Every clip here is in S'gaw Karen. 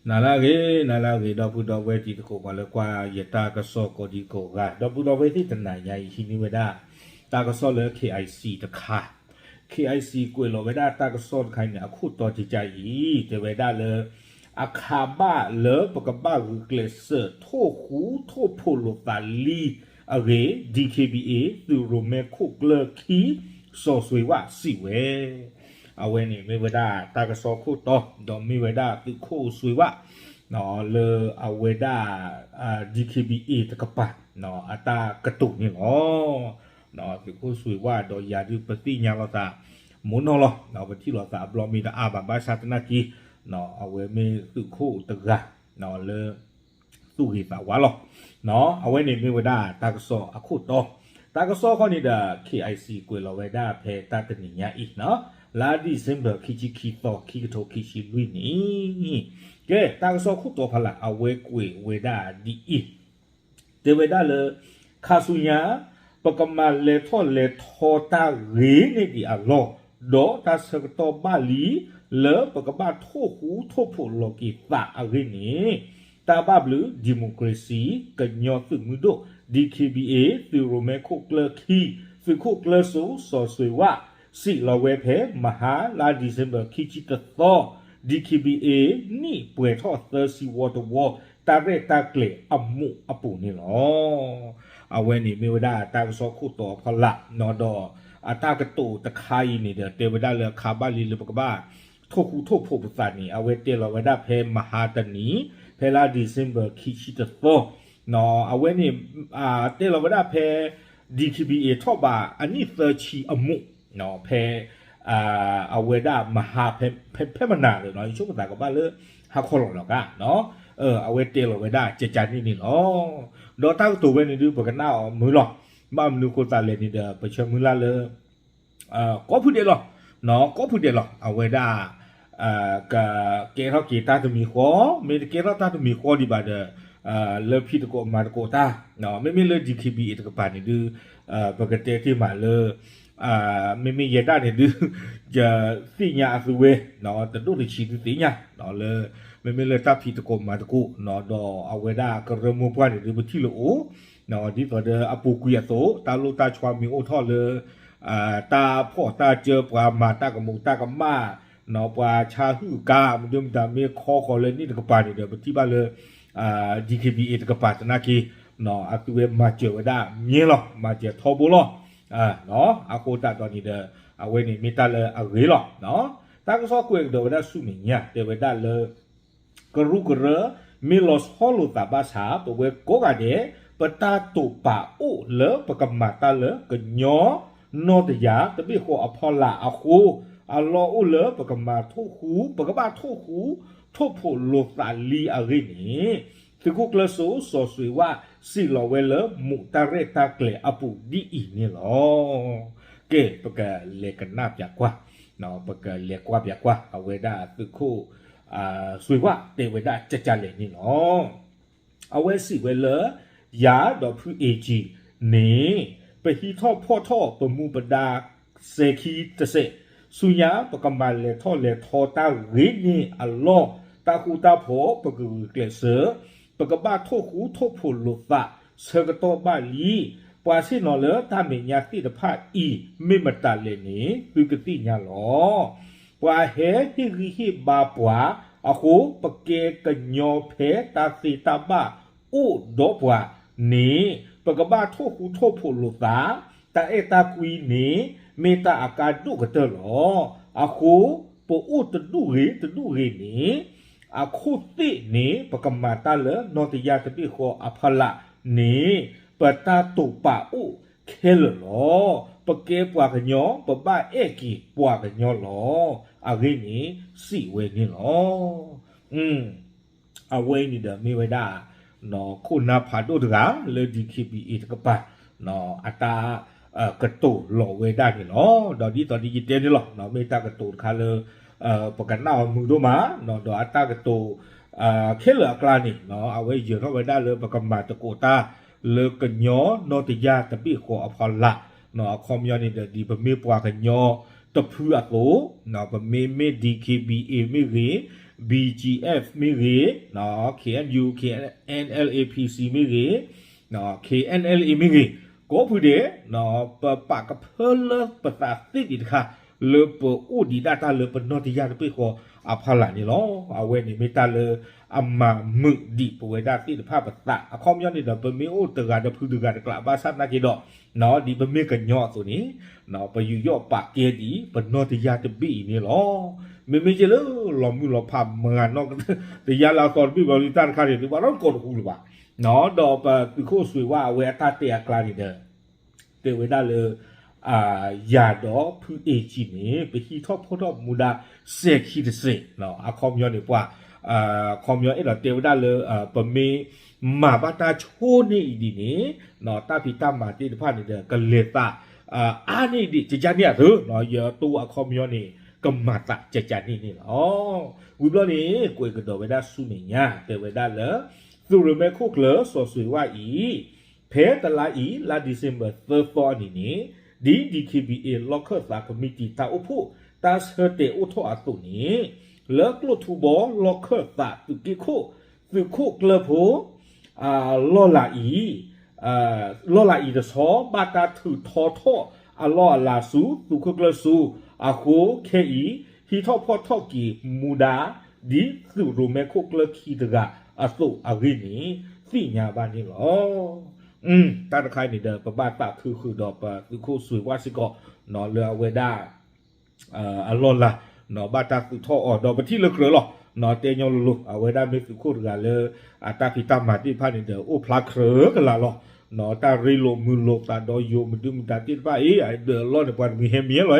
နၤလၢအဂ့ၤ နၤလၢအဂ့ၤ ဒီပုၢ်ဒီဝဲၢ်တံၤသကိး ပှၤလၢကွၢ်ယတၢ်ကစီၣ်ကိးဒံကိးဂၤ ဒီပုၢ်ဒီဝဲၢ်သ့ၣ် တနၤညါအံၤ ဟံးန့ၢ်ဝဲဒၣ် တၢ်ကစီၣ်လၢ K I C တခါ, K I C ကွဲးလီၤဝဲဒၣ်တၢ်ကစီၣ်တခါန့ၣ် အခိၣ်တီကကါအံၤ တဲဝဲဒၣ်လၢ အခးဘၣ်လၢပကဘၣ်ဂုာ်ကျဲးစၢးထိၣ်ဃူထိၣ်ဖိးလိာ်သးလံအဂ့ၢ် D K B A သုးရိၣ်မဲခိၣ်ကျၢၢ်ခံ စီၤစွ့ၤဝၣ်စံးဝဲ အဝဲန့ၣ်မ့ၢ်ဝဲဒၣ်တၢ်ကစီၣ်ခိၣ်တီ ဒီးမ့ၢ်ဝဲဒၣ်သုးခိၣ်စွ့ၤဝၣ် လၢအဝဲဒၣ် D K B A တကပၤ အတၢ်ကတိၤန့ၣ်လီၤ. သုးခိၣ်စွ့ၤဝၣ်ဒီးယၤဒုး ပသ့ၣ်ညါလိာ်သး မိၢ်နီၢ်လီၤ. ပထံၣ်လိာ်သးအဘျီမ့ၢ်တအါဘၣ် ဘၣ်ဆၣ်သနာ်က့ အဝဲမ့ၢ်သုးခိၣ်တဂၤ လၢ သူၣ်ဂ့ၤသးဝါလီၤ. အဝဲန့ၣ်မ့ၢ်ဝဲဒၣ်တၢ်ကစီၣ်အခိၣ်တီ, တၢ်ကစီၣ်ခီန့ၣ်ဒီး K I C ကွဲးလီၤဝဲဒၣ်ဖဲတၢ်တနံၤညါအံၤ လါ December ခံဆံခံသီ ခံကထိခံဆံလွံၢ်နံၣ်, ကဲ တၢ်ကစီၣ်ခိၣ်တီဖီလာ် အဝဲကွဲးဝဲဒၣ်ဒ်အံၤ တဲဝဲဒၣ်လၢ ခါဆူညါ ပကမၤလဲၤထီၣ်လဲၤထီတၢ်ဂ့ၤန့ၢ်ဒံးအလီၢ်, ဒီးတၢ်ဆၢကတီၢ်ဘၣ်လံ လၢပကဘၣ်ထိၣ်ဃူထိၣ်ဖိးလိာ်က့ၤသးအဂ့ၢ်န့ၣ်, တၢ်ဘၣ်ဘျုး democracy ကညီသုးမုၢ်ဒိၣ် D K B A သုးရိၣ်မဲခိၣ်ကျၢၢ်ခံ သုးခိၣ်ကျၢၢ်စိစီၤစွ့ၤဝၣ် စံးလီၤဝဲဖဲမဟါ လါ December ခံဆံတသီ D K B A နံၣ်ပှဲၤထီၣ်သၢဆံဝီတဝီ တၢ်ရဲၣ်တၢ်ကျဲၤအမူးအပူၤန့ၣ်လီၤ. အဝဲန့ၣ်မ့ၢ်ဝဲဒၣ်တၢ်ကစီၣ်ခိၣ်တီအဖီလာ်, ဒီးအတၢ်ကတိၤတခါအံၤန့ၣ်ဒီး တဲဝဲဒၣ်လၢအခးဘၣ်လံလၢပကဘၣ် ထိၣ်ဃူထိၣ်ဖိးပသးန့ၣ် အဝဲတဲလီၤဝဲဒၣ်ဖဲမဟါတနံၤ ဖဲလါ December ခံဆံတသီ, အဝဲန့ၣ် တဲလီၤဝဲဒၣ်ဖဲ D K B A ထီၣ်ဘးအနံၣ်သၢဆံအမူး ဖဲ အဝဲဒၣ်မဟါ ဖဲမနၤဒီး ယဆိကမိၣ်သးကဘၣ်လၢဟါခီလီၤလီၤကါ, အဝဲတဲလီၤဝဲဒၣ်ကကါန့ၣ်န့ၣ်လီၤ. ဒီးတၢ်ကတိၤဝဲန့ၣ်ဒုး ပကနၣ်အီၤမုာ်လီၤ. ဘၣ်မနုၤဃိသးလဲၣ်န့ၣ်ဒီး ပဆၢမုၢ်လၢ်လၢ ကိးဖုဒဲးလီၤ, ကိးဖုဒဲးလီၤ. အဝဲဒၣ် ကကဲထီၣ်က့ၤတၢ်တမံၤဃီ, မ့ၢ်တကဲထီၣ်တၢ်တမံၤဃီဒံးဘၣ်ဒီး လၢဖံးသကိးမၤသကိးတၢ်, မ့မ့ၢ်လၢ D K B A တကပၤန့ၣ်ဒုး ပကတဲတ့ၢ်မးလၢ မ့မ့ၢ်ယဲဒၣ်န့ၣ်ဒုး ယသ့ၣ်ညါအသုဝဲ တဒိၣ်တဆံးဒုးသ့ၣ်ညါ လၢ မ့မ့ၢ်လၢတၢ်ဖံးသကိးမၤသကိး ဒီးအဝဲဒၣ်ကရၢမိၢ်ပှၢ်န့ၣ်ဒုး ပထံၣ်လိာ်အိၣ် ဒ်သိးဒီးအပူၤကွံာ်အသိး တၢ်လိၣ်တၢ်ဆီမ့ၢ်အိၣ်ထီၣ်လၢ တၢ်ဖီၣ်တၢ်စၢ ပှၤမၤတၢ်ကမူးတၢ်ကမၣ် ပှၤဆါဟုၣ်ကါ မဒုမတၤမ့ၢ်ခီဃီၤလၢန့ၣ်တကပၤန့ၣ်ဒီး ပထံၣ်ဘၣ်လၢ D K B A တကပၤသနာ်က့ အသုဝဲမၤစၢၤဝဲဒၣ်မြဲလီၤ, မၤစၢၤထီဘိလီၤ. အဃိသတးဒီးန့ၣ်ဒီး အဝဲန့ၣ်မ့ၢ်တၢ်လၢအဂ့ၤလီၤ. တၢ်ကစီၣ်ကွဲးကဒီးဝဲဒၣ်ဆူမဲာ်ညါ တဲဝဲဒၣ်လၢ ကရူၢ်ကရၢ မ့ၢ်လီၤဆီလိာ်သးဘၣ်ဆၣ် ပဝဲကိးဂၤဒဲး ပတၢ်တိာ်ပာ်အိၣ်လၢပကမၤတၢ်လၢကညီနီၢ်တယၢ်တဘ့ၣ်ဃီအဖီလာ်အဃိ အလီၢ်အိၣ်လၢပကမၤထိၣ်ဃူ ပကဘၣ်ထိၣ်ဃူ ထိၣ်ဖိးလိာ်သးလံအဂ့ၢ်န့ၣ် သုးခိၣ်ကျၢၢ်စိစီၤစွ့ၤဝၣ် စံးလီၤဝဲလၢမူးတၢ်ရဲၣ်တၢ်ကျဲၤအပူၤဒ်အံၤန့ၣ်လီၤ. ကဲ ပကလဲၤကနၣ်ပၠးကွၢ်, ပကလဲၤကွၢ်ပၠးကွၢ် အဝဲဒၣ်သုးခိၣ် စွ့ၤဝၣ်တဲဝဲဒၣ်ကကါလဲၣ်န့ၣ်လီၤ. အဝဲစံးဝဲလၢ ယၤဒီးဖုအ့ကံန့ၣ် ပဟံးထီၣ်ဖီၣ်ထီၣ်ပမူပဒါစဲၤခံတစဲး, ဆူညါပကမၤလဲၤထီၣ်လဲၤထီတၢ်ဂ့ၤန့ၢ်အလီၢ်, တၢ်ဃူတၢ်ဖိး ပကဂုာ်ကျဲးစၢး, ပကဘၣ်ထိၣ်ဃူထိၣ်ဖိးလိာ်သး, ဆၢကတီၢ်ဘၣ်လံ. ပှၤဆ့ၣ်နီၤလၢတၢ်မဲာ်ညါသ့ၣ်တဖၣ်အံၤ မ့ၢ်မတၤလဲၣ်န့ၣ် သုကသ့ၣ်ညါလီၤ. ပှၤဟဲဟ့ၣ်ဂံၢ်ဟ့ၣ်ဘါပှၤအဃိ ပကဲကညီဖဲတၢ်သ့တၢ်ဘၣ်အိၣ်ဒီးပှၤန့ၣ် ပကဘၣ်ထိၣ်ဃူထိၣ်ဖိးလိာ်သး, တၢ်အဲၣ်တၢ်ကွံန့ၣ် မ့ၢ်တၢ်အကါဒိၣ်ကတၢၢ်လီၤ. အဃိ ပအိၣ်တဒူၣ်ဂ့ၤတဒူၣ်ဂ့ၤန့ၣ် အခိၣ်သ့ၣ်န့ၣ် ပကမၤတၢ်လၢနီၢ်တယၢ်တဘ့ၣ်ဃီအဖီလာ်န့ၣ် ပတၢ်တိာ်ပာ်အိၣ်ခဲလၢာ်လီၤ. ပကဲပှၤကညီ ပဘၣ်အဲၣ်က့ၤပှၤကညီလီၤ. အဂ့ၢ်န့ၣ် စံးဝဲန့ၣ်လီၤ. အဝဲအံၤန့ၣ်ဒီးမ့ၢ်ဝဲဒၣ် ခိၣ်နၢ်ဖးဒိၣ်တဂၤလၢ D K B A တကပၤ အတၢ်ကတိၤလီၤဝဲဒၣ်န့ၣ်လီၤ. ဒီးဒ်သိးဒ်ယတဲန့ၣ်လီၤ မ့ၢ်တၢ်ကတိၤတခါလၢ ပကနၣ်အီၤမုာ်ဒိၣ်မး ဒီးအတၢ်ကတိၤ ခဲလၢာ်အကျါန့ၣ် အဝဲယၢၤထီၣ်ဝဲဒၣ်လၢပကမၤသကိးတၢ်လၢကညီနီၢ်တယၢ်တဘ့ၣ်ဃီအဖီလာ် အခီပညီန့ၣ်ဒီး ဒ်ပမ့ၢ်ပှၤကညီတဖုအသိး ပမ့မ့ၢ် D K B A မ့ၢ်ဂ့ၤ BGF မ့ၢ်ဂ့ၤ, KNU, KNLA PC မ့ၢ်ဂ့ၤ, KNLA မ့ၢ်ဂ့ၤ, ကိးဖုဒဲး ပပာ်ကဖၢလၢပသးသ့ဒံးတခါ လၢပအိၣ်ဒံးဒၣ်တၢ်လၢပနီၢ်တယၢ်တဘ့ၣ်ဃီအဖီလာ်န့ၣ်လီၤ. အဝဲန့ၣ်မ့ၢ်တၢ်လၢအမၤမုာ်ဒံးပဝဲဒၣ်သ့ၣ်တဖၣ်ပသး အခီပညီန့ၣ်ဒီး ပမ့ၢ်အိၣ်တဂၤတဖုတဂၤတကျးဘၣ်ဆၣ်သနာ်က့ဒီး ဒ်ပမ့ၢ်ကညီအသိးန့ၣ် ပယူးယီၣ်ပာ်ကဲဒံး ပနီၢ်တယၢ်တဘ့ၣ်အံၤန့ၣ်လီၤ. မ့မ့ၢ်က့လၢလီၤမုၢ်လီၤဖးမၤဂၤနီၢ်တယၢ်လၢအသီတဘ့ၣ်ဘျီဒုး တၢ်တခါန့ၣ် သုဘၣ်ထီၣ်ကိးတဟူလၢၤဘၣ်. ဒီးပသုးခိၣ်စွ့ၤဝၣ်အဝဲအတၢ်တဲအကျါန့ၣ်ဒီး တဲဝဲဒၣ်လၢ ယၤဒီးဖုအ့ၣ်ကံန့ၣ် ပဟံးထီၣ်ဖီၣ်ထီၣ်မူဒါစဲၤခံတစဲး အခီပညီန့ၣ်ပှၤ အခီပညီအဲၣ်ဒိးတဲဝဲဒၣ်လၢ ပမ့ၢ်မၤဘၣ်တၢ်ဆိန့ၢ်အံၤဒ်န့ၣ် တၢ်ဖံးတၢ်မၤသ့ၣ်တဖၣ်န့ၣ်ဒီး ကလဲၤသး အါန့ၢ်ဒံးကကန့ၣ်အသိး ယတိၢ်အခီပညီန့ၣ် ကမၤသးကကန့ၣ်န့ၣ်လီၤ. ဝံၤဘျီန့ၣ် ကွဲးကဒီးဝဲဒၣ်ဆူမဲာ်ညါ တဲဝဲဒၣ်လၢ သုးရိၣ်မဲခိၣ်ကျၢၢ်စီၤစွ့ၤဝၣ်အံၤ ဖဲတလါအံၤ လါ December သၢသီအနံၤန့ၣ် ဒ် DKBA လီၢ်ခၢၣ်သးကမံးတံာ်တၢ်အိၣ်ဖှိၣ် တၢ်ဆၢတဲာ်အိၣ်ထီၣ်အသိးန့ၣ် လၢကျိၣ်ထူဘီလီၢ်ခၢၣ်သးသုးက့ခိၣ် သုးခိၣ်ကျၢၢ်ဖိ လီၢ်လၤအံၤ လီၢ်လၤအံၤတဆီ ဘၣ်တၢ်ထုးထီထီၣ်အလီၢ်အလၤဆူ သုးခိၣ်ကျၢၢ်ဆူ အဃိခဲအံၤ ဟံးထီၣ်ဖီၣ်ထီၣ်က့ၤမူဒါ ဒ်သုးရိၣ်မဲခိၣ်ကျၢၢ်ခံတဂၤအသိးအဂ့ၢ်န့ၣ် သ့ၣ်ညါဘၣ်န့ၣ်လီၤ. တၢ်တခါအံၤန့ၣ်ဒီး ပဘၣ်သးခုဃုာ်ဒီးပသုးခိၣ်စွ့ၤဝၣ်စ့ၢ်ကီး လၢအဝဲဒၣ် အလီၢ်လၤ ဘၣ်တၢ်သုးထီၣ်အီၤ ဒီးပထံၣ်လၢကြၢးလီၤ. တဲညီလိၤလိၤ အဝဲဒၣ်မ့ၢ်သုးခိၣ်တဂၤလၢ အတၢ်ဖံးတၢ်မၤသ့ၣ်တဖၣ်န့ၣ်ဒီး အိၣ်ဖျါကြၢးကလာ်လီၤ. တၢ်ရ့လိာ်မုာ်လိာ်သးဒီးယိၤမနုၤမတၤသ့ၣ်တဖၣ်အံၤ ဒၢးအလီၢ်န့ၣ် ပှၤတမံၤဟဲမံၤလီ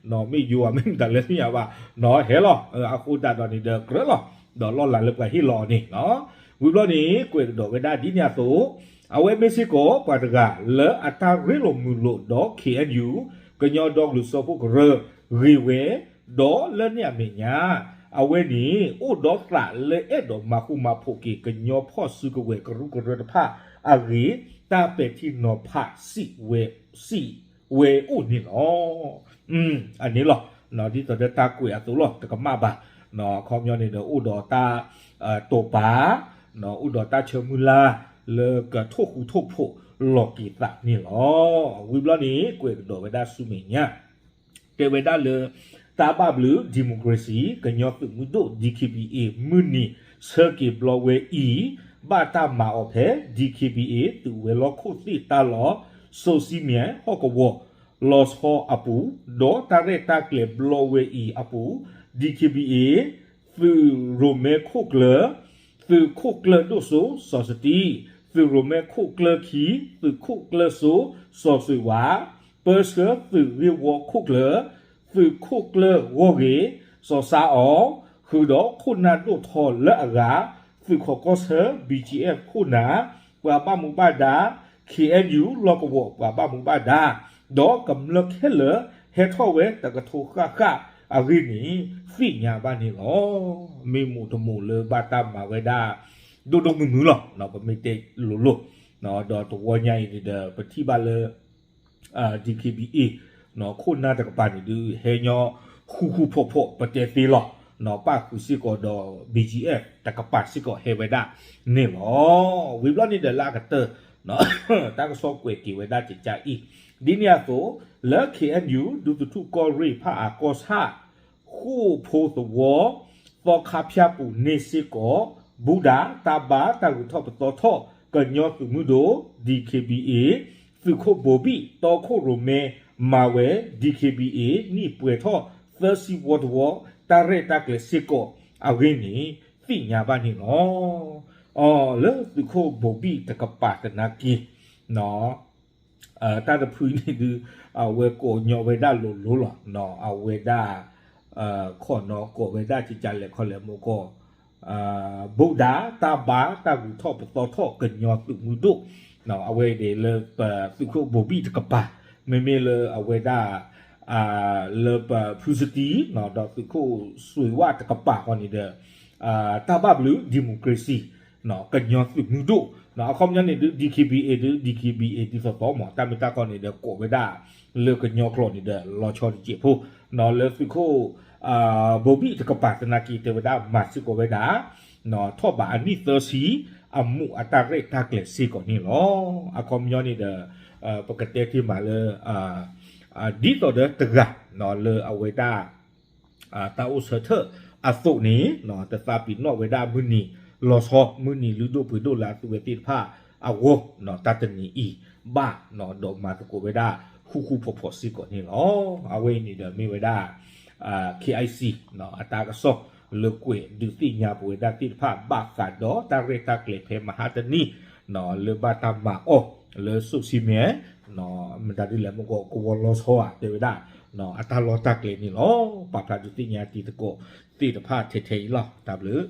ၤ. မ့ၢ်ယိၤဧါ မ့ၢ်မတၤလဲၣ်သ့ၣ်ညါဘၣ် ဟဲလီၤ. အဃိသတးဒီးန့ၣ်ဒီးကြၢးလီၤ. ဒီးလီၢ်လၤလၢပှၤဟ့ၣ်လီၤအီၤန့ၣ် ဝံၤဘျီန့ၣ် ကွဲးကဒီးဝဲဒၣ်ဒ်န့ၣ်အသိး အဝဲမ့ၢ်စ့ၢ်ကီးပှၤတဂၤလၢအတၢ်ရ့လိာ်မုာ်လိာ်ဒီး KNU ကညီဒီကလုာ်စၢဖှိၣ်ကရၢ ဂ့ၤဝဲ, ဒီးလၢန့ၣ်အမဲာ်ညါ အဝဲန့ၣ် အိၣ်ဒီးသးလၢအဲၣ်ဒိးမၤဃူမၤဖိးက့ၤ ကညီဖီၣ်စုကဝဲၤကရူၢ်ကရၢတဖၣ်အဂ့ၢ် တၢ်ပဲာ်ထံနီၤဖးစံးဝဲအိၣ်န့ၣ်လီၤ. အန့ၣ်လီၤ. ဒ်သိးဒီးတၢ်ကွဲးအသိးလီၤ တကမၣ်ဘၣ်. အခီပညီန့ၣ်ဒီး အိၣ်ဒီးတၢ်တိာ်ပာ် အိၣ်ဒီးတၢ်ဆၢမုၢ်လၢ် လၢကထိၣ်ဃူထိၣ်ဖိးလီၤက့ၤသးန့ၣ်လီၤ. ဝံၤဘျီန့ၣ် ကွဲးကဒီးဝဲဒၣ်ဆူမဲာ်ညါ တဲဝဲဒၣ်လၢ တၢ်ဘၣ်ဘျုး democracy ကညီသုးမုၢ်ဒိၣ် DKBA မုၢ်နံၤဆၢက့ၤဘျီဝဲအံၤ ဘၣ်တၢ်မၤအီၤဖဲ DKBA သုးဝဲၤလီၢ်ခိၣ်သ့ၣ်တၢ်လီၢ် စိၤစံမၠဲၣ်ဟီၣ်ကဝီၤ လီၤဆီအပူၤ ဒီးတၢ်ရဲၣ်တၢ်ကျဲၤဘျီဝဲအံၤအပူၤ DKBA သုးရိၣ်မဲခိၣ်ကျၢၢ် သုးခိၣ်ကျၢၢ်ဒိၣ်စိစီၤစတံ သုးရိၣ်မဲခိၣ်ကျၢၢ်ခံ သုးခိၣ်ကျၢၢ်စိစီၤစွ့ၤဝါ ပၢဆှၢသုးဂ့ၢ်ဝီခိၣ်ကျၢၢ် သုးခိၣ်ကျၢၢ်ဂီၢ်ဂ့ၤ စီၤစါအီၤ ဃုာ်ဒီးခိၣ်နၢ်ဒိၣ်ထီလၢအဂၤ သုးခိးကီၢ်ဆၢ BGF ခိၣ်နၢ် ပှၤဘၣ်မူဘၣ်ဒါ KNU လီၢ်ကဝီၤပှၤဘၣ်မူဘၣ်ဒါ ဒီးကမျၢၢ်ခဲလၢာ်ဟဲထီၣ်ဝဲတကထိဃၣ်ဃၣ်အဂ့ၢ်န့ၣ် သ့ၣ်ညါဘၣ်န့ၣ်လီၤ. မ့ၢ်မိၢ်တမိၢ်လၢဘၣ်တၢ်မၤဝဲဒၣ် ဒိၣ်ဒိၣ်မုၢ်မုၢ်လီၤ. ပမ့ၢ်တဲလိၤလိၤ ဒီးတဝီညါအံၤန့ၣ်ဒီး ပထံၣ်ဘၣ်လၢ DKBA ခိၣ်နၢ်တကပၤန့ၣ်ဒုး ဟဲညီဃူဃူဖိးဖိး ပတဲသ့လီၤ. ပၣ်ဃုာ်စ့ၢ်ကီးဒီး BGF တကပၤစ့ၢ်ကီးဟဲဝဲဒၣ်န့ၣ်လီၤ. ဝံၤဘျီန့ၣ်ဒီးလၢအကတၢၢ် တၢ်ကစီၣ်ကွဲးက့ၤဝဲဒၣ်ကကါအံၤ ဒ်န့ၣ်အသိး လၢ KNU ဒူသထူၣ်ကီၢ်ရ့ၣ်ဖၣ်အၣ်ကီၢ်ဆၣ် ဃိၣ်ဖိသဝီ သီခါဖၠၣ်ပူၤန့ၣ်စ့ၢ်ကီး ဘူးဒၤတၢ်ဘါတၢ်ဂုၤထီၣ်ပသီထီၣ် ကညီသုးမုၢ်ဒိၣ် DKBA သုးခိၣ်ဘိၤဘံၣ်တီခိၣ်ရိၣ်မဲမၤဝဲ DKBA နံၣ်ပှဲၤထီၣ်သၢဆံဝီတဝီ တၢ်ရဲၣ်တၢ်ကျဲၤစ့ၢ်ကီးအဂ့ၢ်န့ၣ် သ့ၣ်ညါဘၣ်န့ၣ်လီၤ. လၢသုးခိၣ်ဘိၤဘံၣ်တကပၤသနာ်က့ တၢ်တဖုန့ၣ်ဒုး အဝဲကိးညီဝဲဒၣ်လိၤလိၤလီၤ. အဝဲဒၣ် ခိၣ်နီၢ်ကိးဝဲဒၣ်ကကါလဲၤခီလဲၤမူကီၢ် ဘူးဒၤတၢ်ဘါတၢ်ဂုၤထီၣ်ပသီထီၣ်ကညီသုးမုၢ်ဒိၣ် အဝဲဒၣ်လၢပသုးခိၣ်ဘိၤဘံၣ်တကပၤ မ့မ့ၢ်လၢအဝဲဒၣ် လၢပဖုစတံ ဒီးသုးခိၣ်စွ့ၤဝၣ်တကပၤဃီန့ၣ်ဒီး တၢ်ဘၣ်ဘျုး democracy ကညီသုးမုၢ်ဒိၣ် အခီပညီန့ၣ်ဒုး DKBA ဒုး DKBA ဒ်သိးသိးမး တၢ်မ့ၢ်တၢ်တီန့ၣ်ဒီးကိးဝဲဒၣ် လၢကညီကျိာ်န့ၣ်ဒီး လီၤဆီတစဲးဖိ လၢသုးခိၣ် ဘိဘံၣ်တကပၤသနာ်က့ တဲဝဲဒၣ်မၤစ့ၢ်ကီးဝဲဒၣ် ထီၣ်ဘးအနံၣ်သၢဆံ အမူးအတၢ်ရဲၣ်တၢ်ကျဲၤစ့ၢ်ကီးန့ၣ်လီၤ. အခီပညီန့ၣ်ဒီး ပကတဲတ့ၢ်မးလၢ ဒ်သိးဒီးတဂၤ လၢအဝဲဒၣ် တၢ်အိၣ်ဆၢထၢၣ်အသိးန့ၣ် တသးပ့ၤနီၣ်ဝဲဒၣ်မုၢ်နံၤလီၤဆီ မုၢ်နံၤလုၢ်ဒိၣ်ပှ့ၤဒိၣ်လၢအသုဝဲသ့ၣ်တဖၣ်အဂီၢ် တၢ်တနံၤအံၤဘၣ် ဒီးမၤသကိးဝဲဒၣ် ဃူဃူဖိးဖိးစ့ၢ်ကီးန့ၣ်လီၤ. အဝဲအံၤန့ၣ်ဒီးမ့ၢ်ဝဲဒၣ် KIC အတၢ်ကစီၣ်လၢကွဲးဒုးသ့ၣ်ညါပဝဲဒၣ်သ့ၣ်တဖၣ် ဘၣ်ဃးဒီးတၢ်ရဲၣ်တၢ်ကျဲၤဖဲမဟါတနံၤ လၢဘၣ်တၢ်မၤအီၣ်လၢစိၣ်ဆံမဲာ် မတၤဒ်လဲၣ်မ့ၢ်ကီး ကဝီၤလီၤဆီဧါ တဲဝဲဒၣ် အတၢ်လီၢ်တၢ်ကျဲၤန့ၣ်လီၤ. ပာ်ဖျါဒုးသ့ၣ်ညါတံၤသကိးသ့ၣ်တဖၣ်ထဲထဲအံၤလီၤ. တၢ်ဘျုး